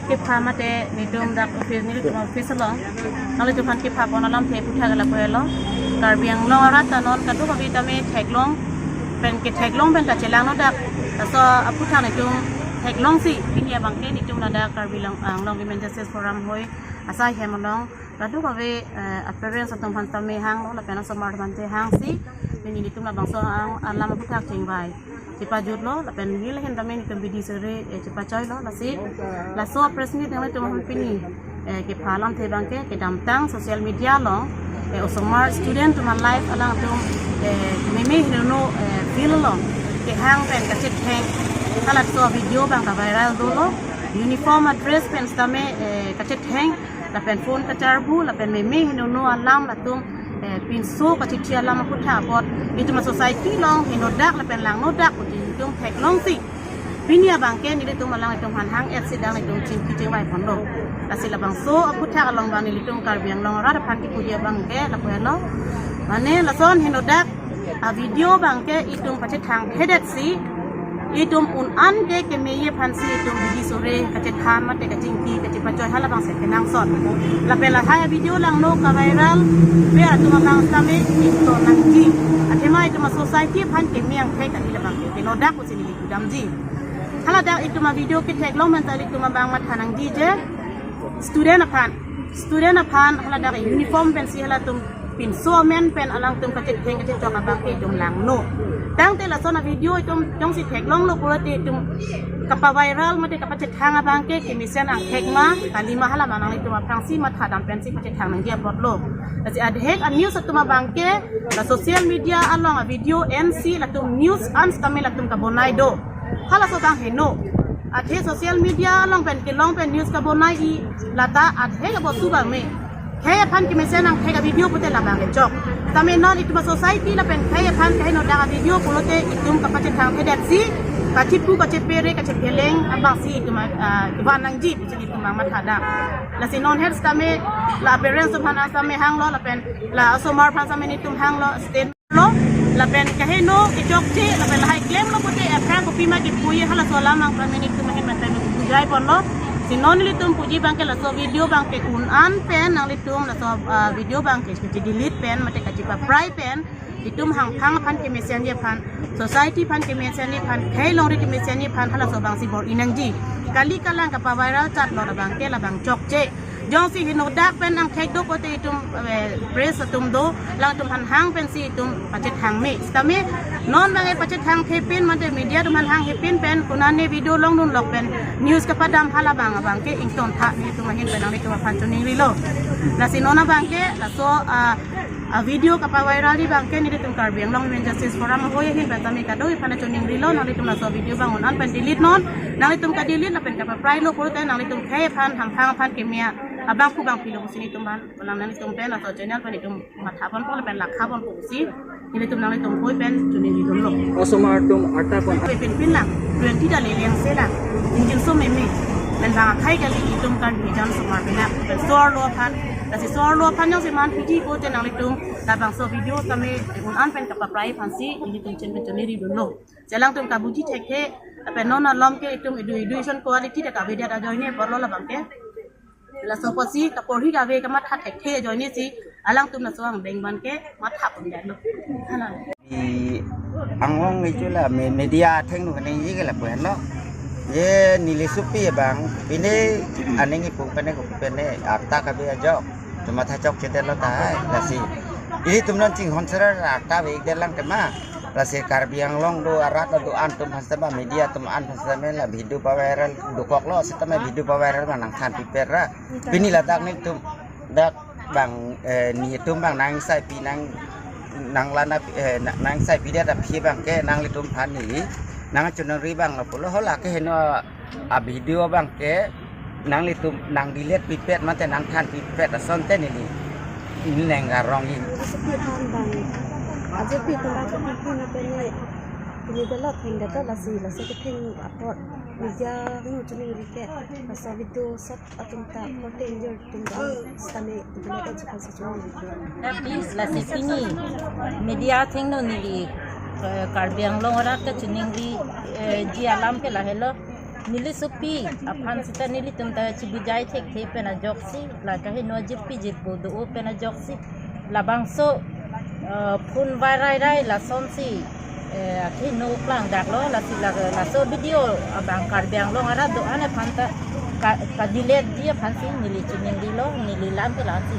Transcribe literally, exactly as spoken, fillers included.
Kepha mate nelitum dak office, nelitum office along nanglitum aphan kepha pon alamthe aphuthak lapu helo. Karbi Anglong arat ta non kadokave tame theklong pen ketheklong pen kachelangno dak. Laso aphuthak nelitum theklongsi pini abangke nelitum ladak Karbi Lang-, Anglong Women Justice Forum ahoi asai hem along kadokave, eh, appearance atum aphan tame hanglo lapen osomar aphan te hangsi pini nelitum labangso ang alam aphuthak chingvai chepajutlo lapen neli ahin tame nelitum bidi sore, eh, chepachoilo. Lasi laso press meet nanglitum aphan pini, eh, kepha alamthe abangke kedamtang social media along, eh, osomar student atum a-live alangtum, eh, meme henono, eh, field along kehang pen kachetheng halaso video abang ka-viral dolo. Uniform dress pen sitame, eh, kachetheng lapen phone kacharbu lapen meme henono alam latum, eh, pinso kachithi alam aphuthak apot itum a-society along henodak lapen langnodak pu nelitum theklongsi pini abangke nelitum alanglitum aphan hang-etsi dak nelitum chingki chingvai ponlo. Lasi labangso aphuthak along abang nelitum Karbi Anglong arat aphan kipuji abangke lapu helo. Mane lason henodak a-video abangke itum pachethang thedetsi itum un-an ke kemeji aphansi itum bidi sore kachetham mate kachingki kachepachoi halabangsi kenangsot. Lapen lahai video langno ka-viral ber atum abang sitame ington nangji. Athema itum a-society aphan keme angthek kali labangke kenodak pusi neli kedamji. Haladak itum a-video ketheklong pen ta itum abang matha nangji je student aphan, student aphan haladak uniform pensi halatum pinso amen pen alangtum kachetheng kachechok abangke itum langno. Tangte lason a-video itum jongsi theklonglo pulote itum kapa-viral mate kapachethang abangke kemesen angthek ma kalima hala ma nanglitum aphrangsi mathadam pensi pachethang nangji apotlo. Lasi adhek a-news atum abangke la social media along a-video ensi latum news an sitame latum kabonai do. Halaso abang heno. Athe social media along pen kelong pen news kabonai-i lata adhek abostu abang me. Khei aphan kemesen angthek a-video pute labang kechok. Tame non itum a-society lapen khei aphan kaheno dak a-video pulote itum kapachethang thedetsi kachipu kachepere kachepheleng abangsi itum, ah, van nangji pusi itum abang mathadam. Lasi non her sitame la parents atum aphan sitame hanglo lapen la osomar aphan sitame nelitum hanglo state lo, lapen kaheno kechokche, lapen lahai klemlo pute aphrang kopima kipuji halaso alam abang kami nelitum ahin matha nelitum pujai ponlo. Si non nelitum puji abangke laso video abangke un-an pen nanglitum laso, ah, video abangke kachi-delete pen mate kachipa-pray pen itum hangphang aphan kemesenji aphan, society aphan kemesenji aphan, khei longri kemesenji aphan halaso abangsi bor-i nangji. Kali kalang kapa-viral chatlo abangke labang chokche. Jongsi henodak pen angthek do pulote itum, eh, press atum do, alangtum aphan hang pensi itum pachethang me. Sitame non abangke pachethang thepin mate media atum aphan hang thepin pen konane video longdunlok pen news kapadam hala abang abangke ingtontha nelitum ahin pen nanglitum aphan choningrilo. Lasi non abangke laso, ah, a-video kapa-viralji abangke nelitum Karbi Anglong Women Justice Forum ahoi ahin pen tame kado aphan choningrilo, nanglitum laso video abang un-an pen delete non, nanglitum ka-delete lapen kapa-praylo pulote nanglitum khei aphan hangphang aphan keme abang pu abang pilo pusi nelitum aphan, nanglitum pen laso channel pen itum matha ponpo lapen lakha ponpo pusi nelitum nanglitum ahoi pen choningridunlo. Osomar atum arta pon. Pe pinpin lang, twenty ta leleng se lang. Ingjinso meme. Pen bang akhei kali itum Karbi jan osomar pen. Pen so-arlo aphan, lasi so-arlo aphan jongsi man piji pulote nanglitum labangso video tame un-an pen kapa-pray aphansi nelitum chen pen choningridunlo. Alangtum kabuji thekthe, lapen non alom ke itum edu-, education quality ta kavedet ajoine apotlo labangke. Laso apotsi kaporhi kave kamatha thekthe ajoinesi alangtum laso angdeng abangke matha pondetlo. Hala. Di anglong ni chula me-, media athengno kaningje ke lapu henlo. Ye neli supi abang, pine aning ipu pene kopi pene arta kave ajok. Cuma thachok chedetlo tahai, lasi. Ilitum non chinghon serar arta ave-ikdet lang tema. Lasi Karbi Anglong do arat do-an atum aphan sitame media atum an aphan sitame la video pa-viral dokoklo sitame video pa-viral ma nangthan pipet ra. Pini ladak nelitum dak abang, eh, nelitum abang nang sai pi nang, nang lana, eh, na-, nang sai pidet aphi abangke nanglitum aphan neli nangchoningri abang lo pulo hola ke heno a-video abangke nanglitum nang-delete pipet mate nangthan pipet asonte neli neng arong in. Ajopi aphan abang, ajopi aphan abang kopi puna pene, pini belot thengdet to lasi, laso ketheng apot media hung choningri ke, laso video sat atum ta korte injur atum ta sitame delete ajopi aphan si choningri. Eh, please, lasi pini media athengno neli, eh, Karbi Anglong arat kachoningri, eh, ji alam ke lahelo. neli sopi aphan seta nelitum ta chibujai thekthe pen ajoksi, la kaheno ajirpi jirpo do pen ajoksi, labangso, eh, phone viral rai lasonsi, eh, akeheno klangdaklo, lasi la, laso video abang Karbi Anglong arat do-an aphan ta ka, ka-delete ji aphansi neli chiningrilo, neli lam ke la-ansi.